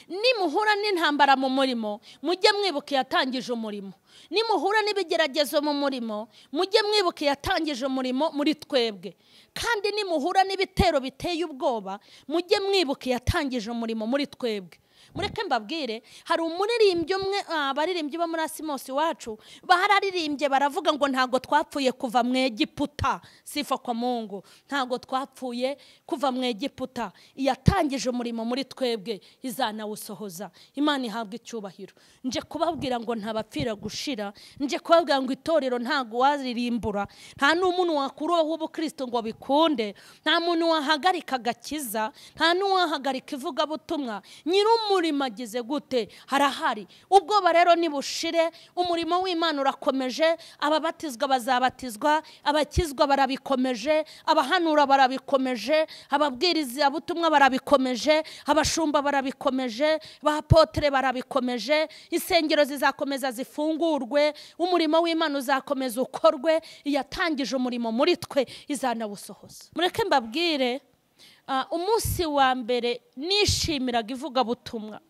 Nimuhura n'intambara mu murimo, mujye mwibuka yatangije umurimo. Nimuhura n'ibigeragezo mu murimo, mujye mwibuka yatangije umurimo muri twebwe. Kandi nimuhura n'ibitero biteye ubwoba, mujye mwibuka yatangije umurimo muri twebwe. Mureke mbabwire, hari umuririmbyi umwe, abaririmbyi bo muri Asimosi wacu bararirimbye baravuga ngo ntago twapfuye kuva mu Egiputa, sifa kwa Mungu, ntago twapfuye kuva mu Egiputa, yatangije umurimo muri twebwe izanawusohoza. Imana ihabwe icyubahiro. Nje kubabwira ngo ntabapfira gushira, nje kubabwira ngo itorero ntago wazirimbura, nta n'umuntu wakuroho ubukristo ngo bikunde, nta muntu wahagarika agakiza, nta n'uwahagarika ivugabutumwa. Nyir'umurimo agize gute? Harahari. Ubwoba rero nibushire, umurimo w'Imana urakomeje, ababatizwa bazabatizwa, abakizwa barabikomeje, abahanura barabikomeje, ababwiriza butumwa barabikomeje, abashumba barabikomeje, abapotre barabikomeje, insengero zizakomeza zifungurwe, umurimo w'Imana uzakomeza ukorwe, yatangije umurimo muri twe izanawusohoza. Mureke mbabwire, umunsi wa mbere nishimiraga ivugabutumwa,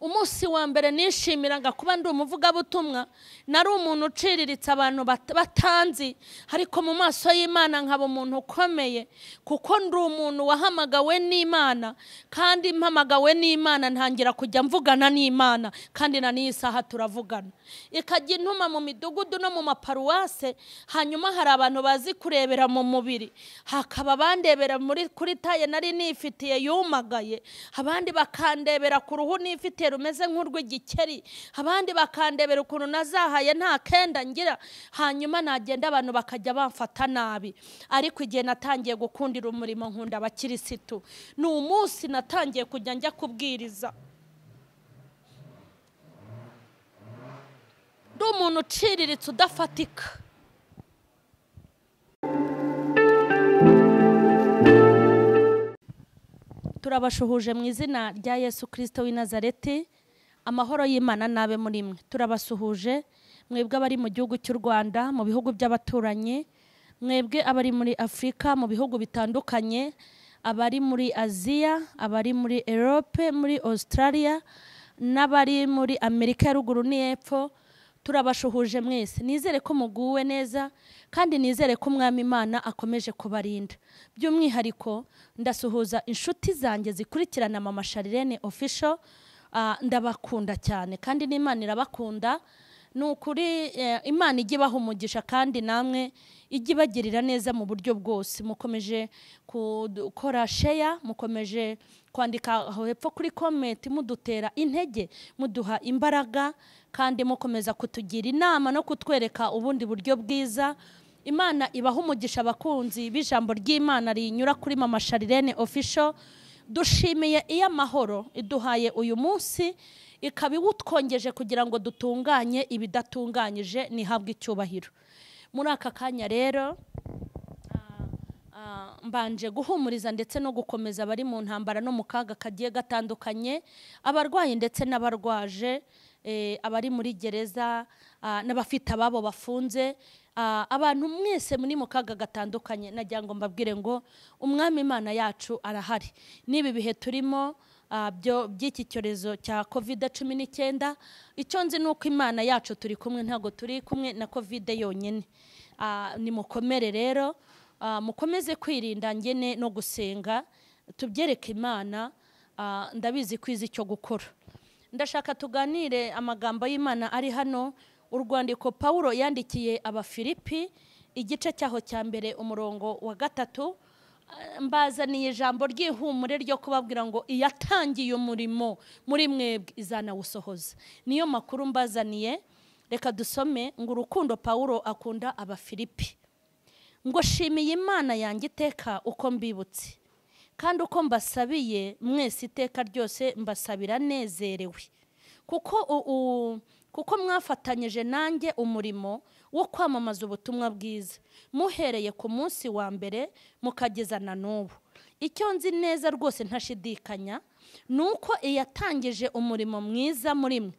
umunsi wa mbere nishimiraga kuba ndi umuvugabutumwa, nari umuntu uciriritse abantu batanzi, ariko mu maso y'Imana nkaba umuntu ukomeye, kuko ndi umuntu wahamagawe n'Imana, kandi mpamagawe n'Imana ntangira kujya mvugana n'Imana, kandi na n'iyi saha turavugana. Ikajya intuma mu midugudu no mu maparuwase, hanyuma hari abantu bazi kurebera mu mubiri, hakaba bandebera muri kuri taye nari nifitiye yumagaye, abandi bakandebera ku ruhu nifitiye rumeze nk'urw'igikeri, abandi bakandebera ukuntu nazahaye nta kenda ngira, hanyuma nagenda abantu bakajya bamfata nabi. Ariko igihe natangiye gukundira umurimo nkunda abakirisitu, ni umunsi natangiye kujya njya kubwiriza. Ndi umuntu uciriritse udafatika. Turabashuhuje mu izina rya Yesu Kristo w'i Nazareti, amahoro y'Imana nabe muri mwe. Turabasuhuje mwebwe abari mu gihugu cy'u Rwanda, mu bihugu by'abaturanyi, mwebwe abari muri Afrika, mu bihugu bitandukanye, abari muri Aziya, abari muri Europe, muri Australia, n'abari muri Amerika ya ruguru n'iyepfo. Turabashuhuje mwese. Nizere ko muguwe neza, kandi nizere ko Umwami Imana akomeje kubarinda. By'umwihariko ndasuhuza inshuti zanjye zikurikirana Mama Charlene Official, ndabakunda cyane kandi n'Imana irabakunda. Nukuri Imana ijye ibaha umugisha, kandi namwe ijye ibagirira neza mu buryo bwose. Mukomeje gukora share, mukomeje kwandika aho hepfo kuri comment, mudutera intege, muduha imbaraga, kandi mukomeza kutugira inama no kutwereka ubundi buryo bwiza. Imana ibaha umugisha abakunzi b'ijambo ry'Imana rinyura kuri Mama Charlene Official. Dushimiye iy'amahoro iduhaye uyu munsi, ikaba iwutwongeje kugira ngo dutunganye ibidatunganyije, nihabwe icyubahiro. Muri aka kanya rero mbanje guhumuriza ndetse no gukomeza abari mu ntambara no mu kaga kagiye gatandukanye, abarwayi ndetse n'abarwaje, abari muri gereza, n'abafite ababo bafunze, abantu mwese muri mu kaga gatandukanye, nagira ngo mbabwire ngo Umwami Imana yacu arahari. N'ibi bihe turimo by'iki cyorezo cya COVID-19, icyo nzi nuko Imana yacu turi kumwe, ntago turi kumwe na COVID yonyine. Nimukomere rero, mukomeze kwirinda ngene no gusenga, tubyereke Imana, ndabizi kwiza icyo gukora. Ndashaka tuganire amagambo y'Imana ari hano, urwandiko Paulo yandikiye Abafilipi, igice cyaho cya mbere umurongo wa 3. Mbazaniye ijambo ry'ihumure ryo kubabwira ngo iyatangiye umurimo muri mwebwe izanawusohoza. Niyo makuru mbazaniye. Reka dusome ngo urukundo Paulo akunda Abafilipi. Ngo shimiye Imana yanjye iteka uko mbibutse, kandi uko mbasabiye mwese iteka ryose mbasabira nezerewe, kuko mwafatanyije nanjye umurimo wo kwamamaza ubutumwa bwiza, muhereye ku munsi wa mbere mukageza na n'ubu. Icyo nzi neza rwose ntashidikanya nuko iyatangije umurimo mwiza muri mwe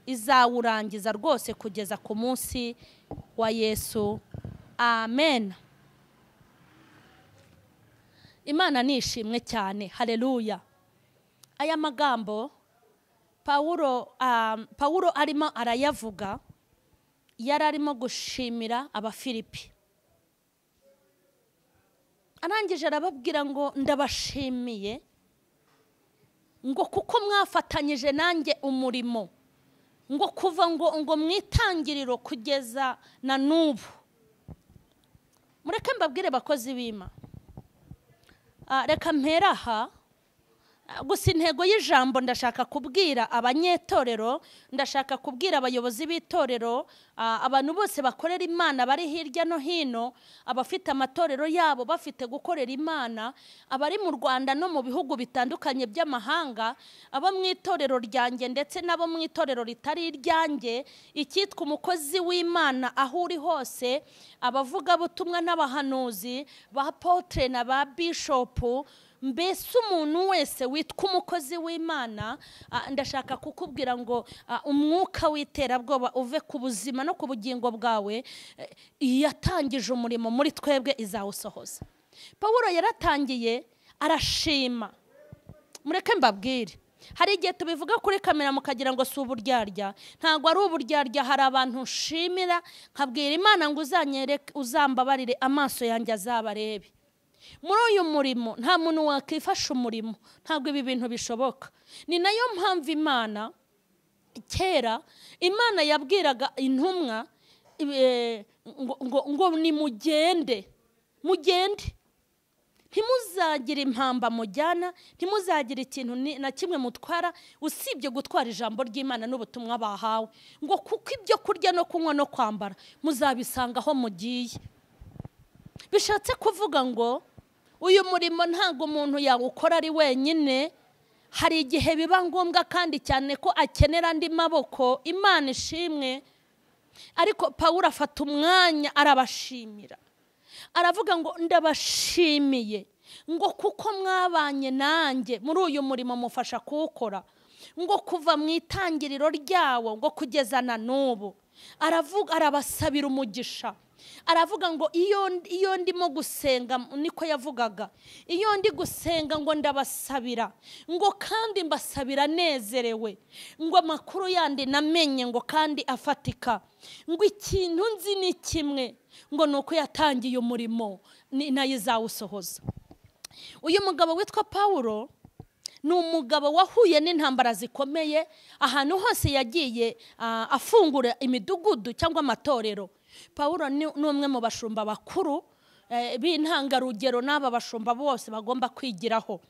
izawurangiza rwose kugeza ku munsi wa Yesu. Amen. Imana nishimwe cyane. Haleluya. Aya magambo Pawulo arimo arayavuga, yari arimo gushimira Abafilipi. Arangije arababwira ngo ndabashimiye ngo kuko mwafatanyije nanjye umurimo, ngo kuva ngo mwitangiriro kugeza na n'ubu. Mureke mbabwire bakozi b'Imana, reka mpera aha. Gusa intego y'ijambo ndashaka kubwira abanyetorero, ndashaka kubwira abayobozi b'itorero, abantu bose bakorera Imana bari hirya no hino, abafite amatorero yabo bafite gukorera Imana, abari mu Rwanda no mu bihugu bitandukanye by'amahanga, abo mu itorero ryanjye ndetse n'abo mu itorero ritari iryanjye, icyitwa umukozi w'Imana aho uri hose, abavugabutumwa n'abahanuzi, ba apotre na ba bishop, mbese umuntu wese witwa umukozi w'Imana, ndashaka kukubwira ngo umwuka w'iterabwoba uve ku buzima no ku bugingo bwawe. Yatangije umurimo muri twebwe izawusohoza. Pawulo yaratangiye arashima. Mureke mbabwire, hari igihe tubivuga kuri kamera mukagira ngo si uburyarya. Ntabwo ari uburyarya. Hari abantu nshimira nkabwira Imana ngo uzanyereke, uzambabarire amaso yanjye azabarebe. Muri uyu murimo nta muntu wakifasha umurimo, ntabwo ibi bintu bishoboka. Ni nayo mpamvu Imana kera Imana yabwiraga intumwa ngo nimugende, mugende, ntimuzagire impamba mujyana, ntimuzagire ikintu na kimwe mutwara usibye gutwara ijambo ry'Imana n'ubutumwa bahawe, ngo kuko ibyo kurya no kunywa no kwambara muzabisanga aho mugiye. Bishatse kuvuga ngo uyu murimo ntabwo umuntu yawukora ari wenyine. Hari igihe biba ngombwa kandi cyane ko akenera andi maboko. Imana ishimwe. Ariko Pawulo afata umwanya arabashimira, aravuga ngo ndabashimiye ngo kuko mwabanye nanjye muri uyu murimo mufasha kuwukora, ngo kuva mu itangiriro ryawo ngo kugeza na n'ubu. Aravuga, arabasabira umugisha. Aravuga ngo iyo ndimo gusenga, niko yavugaga, iyo ndi gusenga ngo ndabasabira, ngo kandi mbasabira nezerewe, ngo amakuru yandi namenye ngo kandi afatika, ngo ikintu nzi ni kimwe, ngo nuko yatangiye umurimo nayo izawusohoza. Uyu mugabo witwa Pawulo ni umugabo wahuye n'intambara zikomeye. Ahantu hose yagiye afungura imidugudu cyangwa amatorero. Pawulo ni umwe mu bashumba bakuru b'intangarugero n'aba bashumba bose bagomba kwigiraho.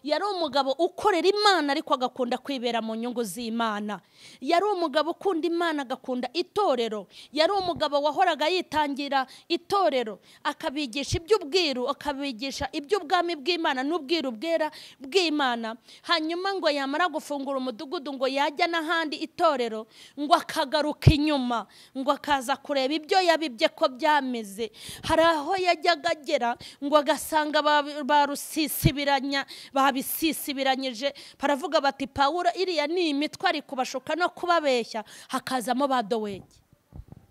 Yari umugabo ukorera Imana ariko agakunda kwibera mu nyungu z'Imana. Yari umugabo ukunda Imana agakunda itorero. Yari umugabo wahoraga yitangira itorero, akabigisha iby'ubwiru, akabigisha iby'ubwami bw'Imana n'ubwiru bwera bw'Imana. Hanyuma ngo yamara gufungura umudugudu ngo yajya n'ahandi itorero, ngo akagaruka inyuma, ngo akaza kureba ibyo yabibye ko byameze. Hari aho yajyaga agera ngo agasanga barusisibiranya, babisisibiranyije, baravuga bati Pawulo iriya ni imitwe ari kubashuka no kubabeshya. Hakazamo ba Dowegi.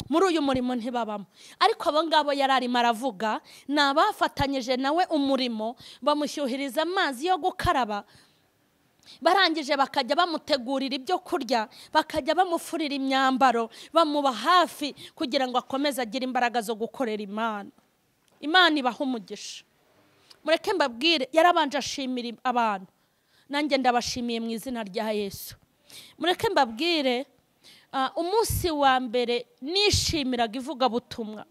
Muri uyu murimo ntibabamo, ariko abo ngabo yari arimo aravuga ni abafatanyije nawe umurimo, bamushyuhiriza amazi yo gukaraba, barangije bakajya bamutegurira ibyo kurya, bakajya bamufurira imyambaro, bamuba hafi kugira ngo akomeze agire imbaraga zo gukorera Imana. Imana ibaha umugisha. Mureke mbabwire, yarabanje ashimira abantu, nanjye ndabashimiye mu izina rya Yesu. Mureke mbabwire, umunsi wa mbere nishimiraga ivugabutumwa,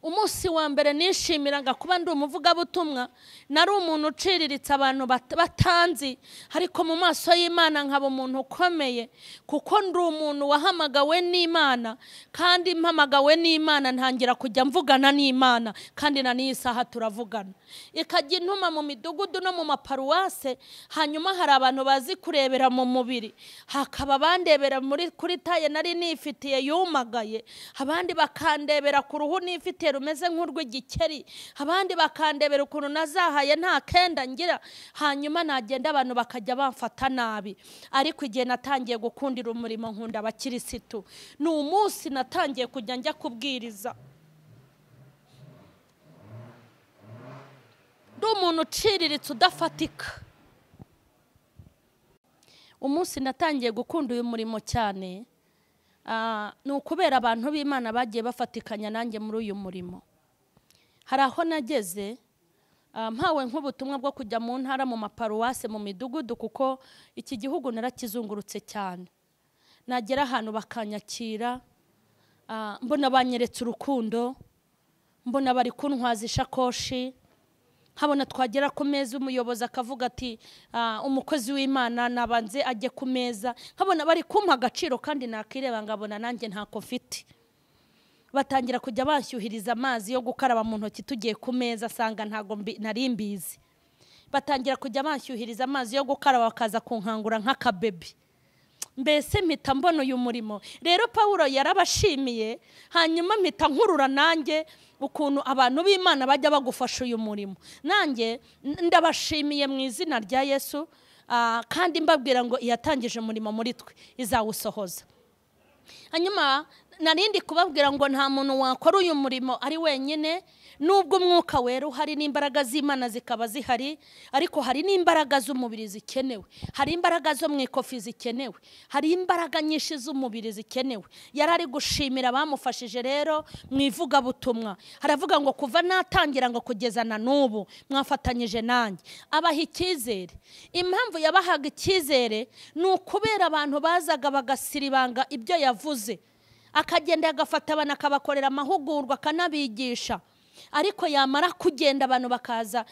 umunsi wa mbere nishimiraga kuba ndi umuvugabutumwa. Nari umuntu uciriritse, abantu batanzi, ariko mu maso y'Imana nkaba umuntu ukomeye, kuko ndi umuntu wahamagawe n'Imana, kandi mpamagawe n'Imana ntangira kujya mvugana n'Imana, kandi na n'iyi saha turavugana. Ikajya intuma mu midugudu no mu maparuwase. Hanyuma hari abantu bazi kurebera mu mubiri, hakaba bandebera muri kuri taye nari nifitiye yumagaye, abandi bakandebera ku ruhu nifitiye rumeze nk'urw'igikeri, abandi bakandebera ukuntu nazahaye nta kenda ngira. Hanyuma nagenda abantu bakajya bamfata nabi. Ariko igihe natangiye gukundira umurimo nkunda abakirisitu, ni umunsi natangiye kujya njya kubwiriza. Ndi umuntu uciriritse udafatika, Umunsi natangiye gukunda uyu murimo cyane ni ukubera abantu b'Imana bagiye bafatikanya nanjye muri uyu murimo. Hari aho nageze mpawe nk'ubutumwa bwo kujya mu ntara, mu maparuwase, mu midugudu, kuko iki gihugu narakizungurutse cyane. Nagera ahantu bakanyakira, mbona banyeretse urukundo, mbona bari kuntwaza ishakoshi, nkabona twagera ku meza umuyobozi akavuga ati umukozi w'Imana nabanze ajye ku meza, nkabona bari kumpa agaciro kandi nakireba ngabona nanjye ntako mfite. Batangira kujya bashyuhiriza amazi yo gukaraba mu ntoki tugiye ku meza, asanga ntago nari mbizi. Batangira kujya bashyuhiriza amazi yo gukaraba bakaza kunkangura nk'akabebi. Mbese mpita mbona uyu murimo. Rero Pawulo yarabashimiye, hanyuma mpita nkurura nanjye ukuntu abantu b'Imana bajya bagufasha uyu murimo. Nanjye ndabashimiye mu izina rya Yesu, kandi mbabwira ngo iyatangije umurimo muri twe izawusohoza. Hanyuma narindi kubabwira ngo nta muntu wakora uyu murimo ari wenyine, nubwo umwuka wera uhari n'imbaraga z'Imana zikaba zihari, ariko hari n'imbaraga z'umubiri zikenewe, hari imbaraga zo mu ikofi zikenewe, hari imbaraga nyinshi z'umubiri zikenewe. Yari ari gushimira abamufashije rero mu ivugabutumwa. Haravuga ngo kuva natangira ngo kugeza na n'ubu mwafatanyije nanjye. Abaha icyizere. Impamvu yabahaga icyizere ni ukubera abantu bazaga bagasiribanga ibyo yavuze, akagenda agafata abantu akabakorera amahugurwa akanabigisha, ariko yamara kugenda abantu bakaza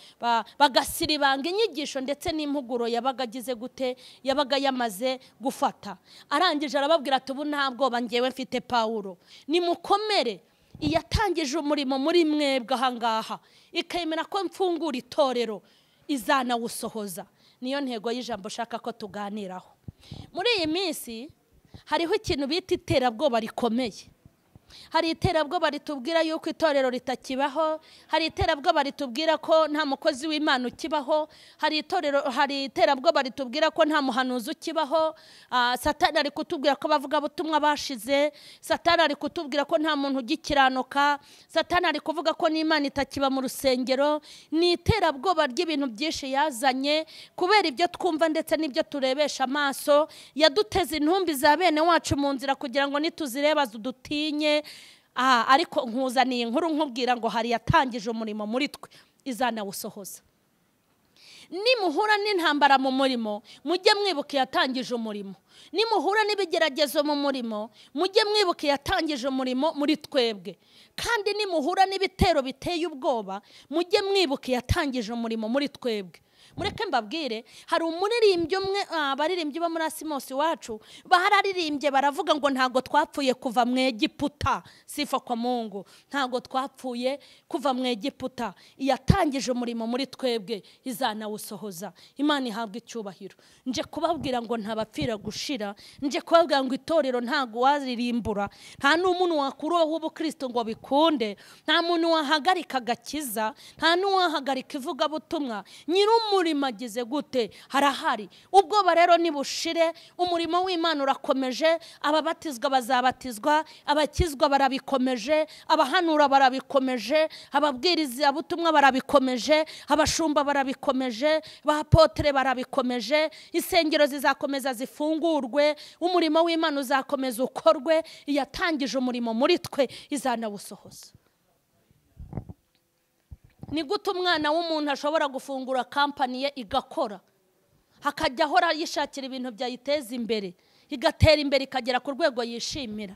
bagasiribanga inyigisho ndetse n'impuguro yabaga agize gute, yabaga yamaze gufata. Arangije arababwira ati ubu nta bwoba ngewe mfite Pawulo, nimukomere, iyatangije umurimo muri mwebwe ahangaha ikemera ko mfungura itorero izanawusohoza. Niyo ntego y'ijambo shaka ko tuganiraho muri iyi minsi. Hariho ikintu bita iterabwoba rikomeye. Hari iterabwoba ritubwira yuko itorero ritakibaho, hari iterabwoba ritubwira ko nta mukozi w'Imana ukibaho, hari iterabwoba ritubwira ko nta muhanuzi ukibaho. Satani ari kutubwira ko abavuga butumwa bashize, Satani ari kutubwira ko nta muntu ugikiranuka, Satani ari kuvuga ko n'Imana itakiba mu rusengero. Ni iterabwoba ry'ibintu byinshi yazanye kubera ibyo twumva ndetse n'ibyo turebesha amaso. Yaduteze intumbi za bene wacu mu nzira kugira ngo nituzireba dutinye. Ariko nkuzaniye inkuru nkubwira ngo hari yatangije umurimo muri twe izanawusohoza. Nimuhura n'intambara mu murimo mujye mwibuka yatangije umurimo. Nimuhura n'ibigeragezo mu murimo mujye mwibuka yatangije umurimo muri twebwe. Kandi nimuhura n'ibitero biteye ubwoba mujye mwibuka yatangije umurimo muri twebwe. Mureke mbabwire, hari umuririmbyi umwe, abaririmbyi bo muri Asimosi wacu bararirimbye baravuga ngo ntago twapfuye kuva mu Egiputa, sifa kwa Mungu, ntago twapfuye kuva mu Egiputa, iyatangije umurimo muri twebwe izanawusohoza. Imana ihabwe icyubahiro. Nje kubabwira ngo ntabapfira gushira, nje kubabwira ngo itorero ntago wazirimbura, nta n'umuntu wakuroho ubukristo ngo bikunde, nta muntu wahagarika agakiza, nta n'uwahagarika ivugabutumwa. Nyir'umurimo agize gute? Harahari. Ubwoba rero nibushire, umurimo w'Imana urakomeje, ababatizwa bazabatizwa, abakizwa barabikomeje, abahanura barabikomeje, ababwiriza butumwa barabikomeje, abashumba barabikomeje, abapotre barabikomeje, insengero zizakomeza zifungurwe, umurimo w'Imana uzakomeza ukorwe. Iyatangije umurimo muri twe izanawusohoza. Ni gute umwana w'umuntu ashobora gufungura kampani ye igakora, hakajya ahora yishakira ibintu byayiteza imbere, igatera imbere ikagera ku rwego yishimira?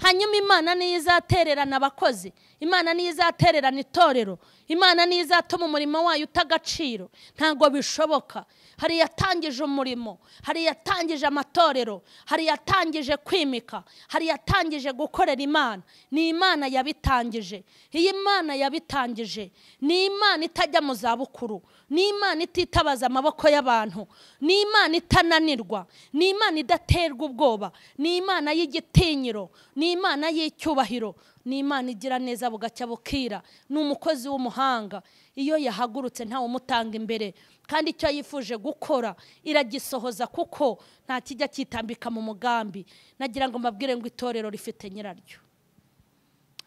Hanyuma Imana niyo izatererana abakozi, Imana niyo izatererana itorero, Imana niyo izatuma umurimo wayo utagaciro. Ntago bishoboka. Hari yatangije umurimo, hari yatangije amatorero, hari yatangije kwimika, hari yatangije gukorera Imana. Ni Imana yabitangije. Iyi Imana yabitangije ni Imana itajya mu zabukuru, ni Imana ititabaza amaboko y'abantu, ni Imana itananirwa, ni Imana idaterwa ubwoba, ni Imana y'igitinyiro, ni Imana y'icyubahiro, ni Imana igira neza bugacya bukira. Ni umukozi w'umuhanga, iyo yahagurutse ntawe umutanga imbere, kandi icyo yifuje gukora iragisohoza, kuko nta kijya cyitambika mu mugambi. Nagira ngo mbabwire ngo itorero rifite nyiraryo.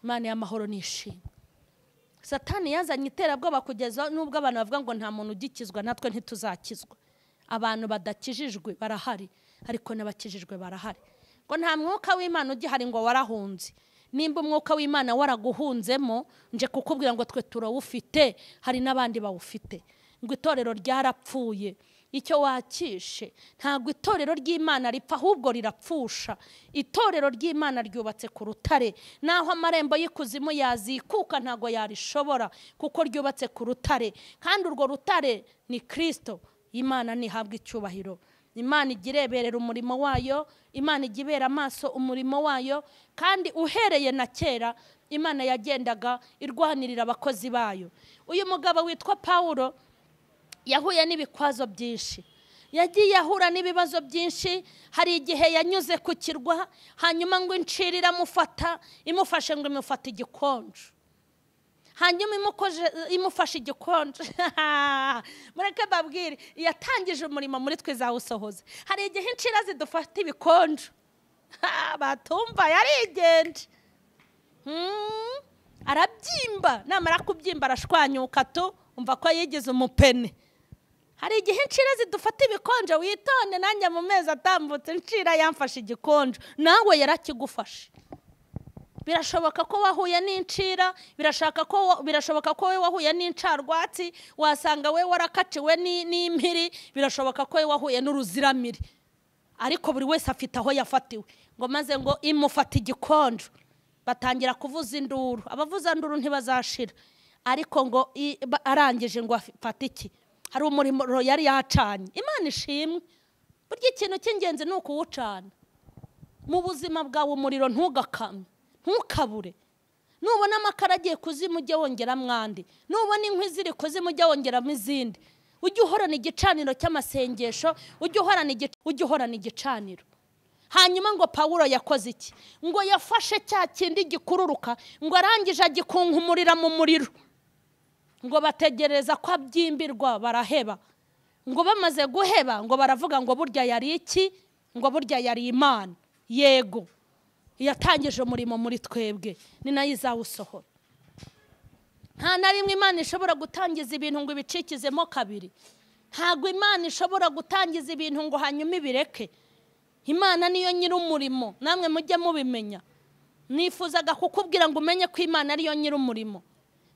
Imana y'amahoro nishimwe. Satani yazanye iterabwoba kugeza nubwo abantu bavuga ngo nta muntu ugikizwa, natwe ntituzakizwa. Abantu badakijijwe barahari, ariko n'abakijijwe barahari. Ngo nta mwuka w'Imana ugihari ngo warahunze. Nimba umwuka w'Imana waraguhunzemo, nje kukubwira ngo twe turawufite, hari n'abandi bawufite. Ngo itorero ryarapfuye, icyo wakishe ntabwo itorero ry'Imana ripfa, ahubwo rirapfusha. Itorero ry'Imana ryubatse ku rutare, naho amarembo y'ikuzimu yazikuka ntabwo yarishobora, kuko ryubatse ku rutare, kandi urwo rutare ni Kristo. Imana ntihabwa icyubahiro. Imana igireberera umurimo wayo, Imana igibera amaso umurimo wayo, kandi uhereye na kera Imana yagendaga irwanirira abakozi bayo. Uyu mugabo witwa Paulo yahuye n'ibikwazo byinshi, yagiye ahura n'ibibazo byinshi. Hari igihe yanyuze ku kirwa, hanyuma ngo incira iramufata, imufashe ngo imufate igikonjo, hanyuma imufashe igikonjo. Mureke babwire, yatangije umurimo muri twe zawusohoza. Hari igihe incira zidufata ibikonjo, batumva yarigenje, arabyimba, namara kubyimba arashwanyuka tu, umva ko yigize umupene. Hari igihe incira zidufata ibikonjo, witonde. Nanjye mu mezi atambutse incira yamfashe igikonjo, nawe yarakigufashe. Birashoboka ko wahuye n'incira, birashoboka ko wahuye n'incarwatsi, wasanga we warakaciwe n'impiri, birashoboka ko wahuye n'uruziramiri. Ariko buri wese afite aho yafatiwe. Ngo maze ngo imufata igikonjo, batangira kuvuza induru, abavuza induru ntibazashira. Ariko ngo arangije ngo afate iki? Hari umurimo yari yacanye. Imana ishimwe. Burya ikintu cy'ingenzi ni ukuwucana mu buzima bwawe. Umuriro ntugakame, ntukabure. Nubona amakara agiye kuzima ujye wongeramo andi, nubona inkwi ziri kuzima ujye wongeramo izindi. Ujye uhorana igicaniro cy'amasengesho, ujye uhorana igicaniro. Hanyuma ngo Paulo yakoze iki? Ngo yafashe cya kindi gikururuka, ngo arangije agikunkumurira mu muriro. Ngo bategereza ko abyimbirwa, baraheba. Ngo bamaze guheba, ngo baravuga ngo burya yari iki? Ngo burya yari Imana. Yego, yatangije umurimo muri twebwe, ni nayo izawusohora. Nta na rimwe Imana ishobora gutangiza ibintu ngo ibicikizemo kabiri. Ntabwo Imana ishobora gutangiza ibintu ngo hanyuma ibireke. Imana niyo nyiri umurimo, namwe mujye mubimenya. Nifuzaga kukubwira ngo umenye ko Imana ariyo nyiri umurimo.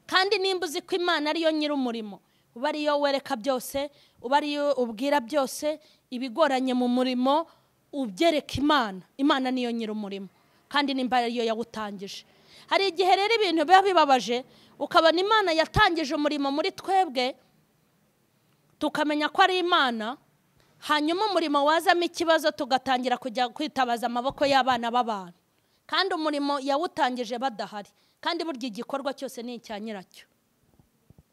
Kandi nimba uzi ko Imana ariyo nyiri umurimo, uba ariyo wereka byose, uba ariyo ubwira byose, ibigoranye mu murimo ubyereka Imana. Imana niyo nyiri umurimo, kandi nimba ariyo yawutangije. Hari igihe rero ibintu biba bibabaje, ukabona Imana yatangije umurimo muri twebwe, tukamenya ko ari Imana, hanyuma umurimo wazamo ikibazo tugatangira kujya kwitabaza amaboko y'abana b'abantu, kandi umurimo yawutangije badahari. Kandi burya igikorwa cyose ni icya nyiracyo.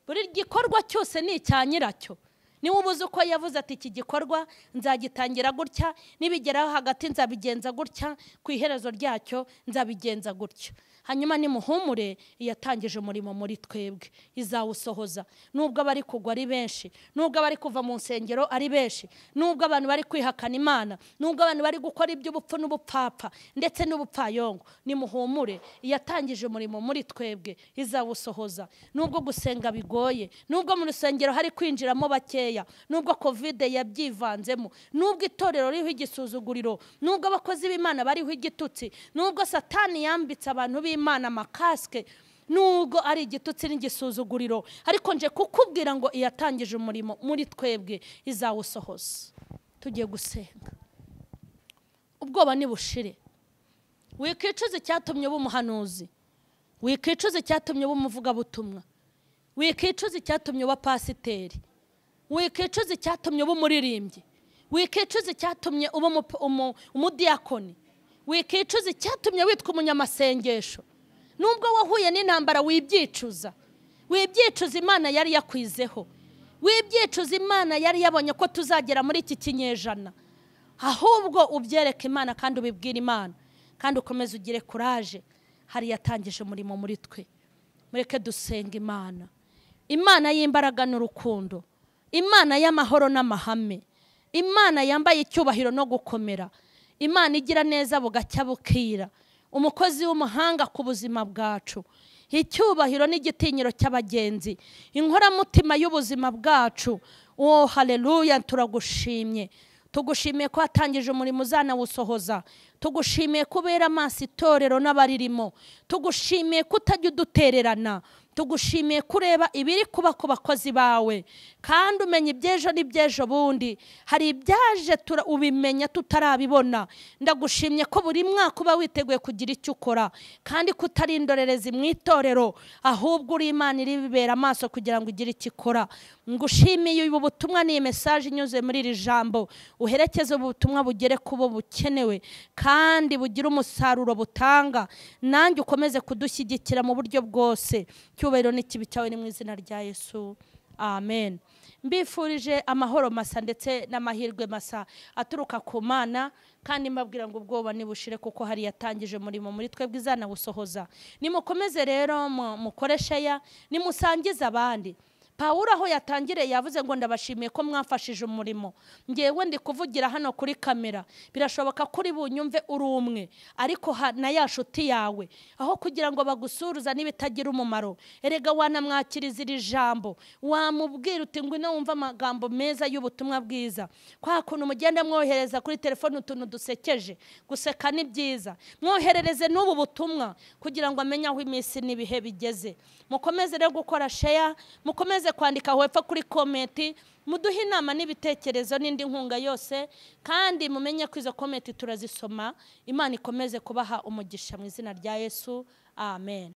Buri gikorwa cyose ni icya nyiracyo. Niba ubuze uko yavuze ati iki gikorwa nzagitangira gutya, nibigeraho hagati nzabigenza gutya, ku iherezo ryacyo nzabigenza gutya. Hanyuma nimuhumure, yatangije umurimo muri twebwe izawusohoza. Nubwo abari kugwa ari benshi, nubwo abari kuva mu nsengero ari benshi, nubwo abantu bari kwihakana Imana, nubwo abantu bari gukora iby'ubupfu n'ubupfapfa ndetse n'ubupfayongo, nimuhumure, yatangije umurimo muri twebwe izawusohoza. Nubwo gusenga bigoye, nubwo mu rusengero hari kwinjiramo bakeya, nubwo Covid yabyivanzemo, nubwo itorero ririho igisuzuguriro, nubwo abakozi b'Imana bariho igitutsi, nubwo Satani yambitse abantu b'Imana amakaske, nubwo ari igitutsi n'igisuzuguriro, ariko nje kukubwira ngo iyatangije umurimo muri twebwe izawusohoza. Tugiye gusenga. Ubwoba nibushire. Wikicuza icyatumye uba umuhanuzi, wikicuza icyatumye uba umuvugabutumwa, wikicuza icyatumye uba pasiteri, wikicuza icyatumye uba umuririmbyi, wikicuza icyatumye uba umudiyakoni, wikicuza icyatumye witwa umunyamasengesho. Nubwo wahuye n'intambara wibyicuza, wibyicuza Imana yari yakwizeho, wibyicuza Imana yari yabonye ko tuzagera muri iki kinyejana. Ahubwo ubyereke Imana kandi ubibwire Imana, kandi ukomeze ugire courage. Hari yatangije umurimo muri twe. Mureke dusenga Imana, Imana y'imbaraga n'urukundo, Imana y'amahoro n'amahame, Imana yambaye icyubahiro no gukomera, Imana igira neza bugacya bukira, umukozi w'umuhanga ku buzima bwacu, Icyubahiro n'igitinyiro cy'abagenzi, inkoramutima y'ubuzima bwacu. Oh haleluya, turagushimye. Tugushimiye ko watangije umurimo uzanawusohoza. Tugushimiye ko ubera amaso itorero n'abaririmo. Tugushimiye ko utajya udutererana. Tugushimiye kureba ibiri kuba ku bakozi bawe, kandi umenya iby'ejo n'iby'ejo bundi. Hari ibyaje ubimenya tutarabibona. Ndagushimye ko buri mwaka uba witeguye kugira icyo ukora, kandi ko utari indorerezi mu itorero, ahubwo uri Imana iribera amaso kugira ngo ugire icyo ikora. Ngushimiye ubu butumwa n'iyi message inyuze muri iri jambo. Uherekeze ubu butumwa bugere ku bo bukenewe, kandi bugire umusaruro butanga. Nanjye ukomeze kudushyigikira mu buryo bwose. Cyubahiro n'ikibi cyawe ni mu izina rya Yesu, amen. Mbifurije amahoro masa ndetse n'amahirwe masa aturuka ku Mana, kandi mbabwira ngo ubwoba nibushire kuko hari yatangije umurimo muri twebwe izanawusohoza. Nimukomeze rero mukoreshe ya nimusangize abandi. Pawulo aho yatangire yavuze ngo ndabashimiye ko mwafashije umurimo. Ngewe ndi kuvugira hano kuri kamera, birashoboka kuri bunyumve uri umwe, ariko na ya shuti yawe aho kugira ngo bagusuruza n'ibitagira umumaro, erega wanamwakiriza iri jambo, wamubwira uti ngwino wumva amagambo meza y'ubutumwa bwiza. Kwa kuntu mugenda mwohereza kuri telefone utuntu dusekeje, guseka ni byiza, mwoherereze n'ubu butumwa kugira ngo amenye aho iminsi n'ibihe bigeze. Mukomeze rero gukora share, mukomeze kwandika hepfo kuri komenti, muduhe inama n'ibitekerezo n'indi nkunga yose, kandi mumenye ko izo komenti turazisoma. Imana ikomeze kubaha umugisha mu izina rya Yesu, amen.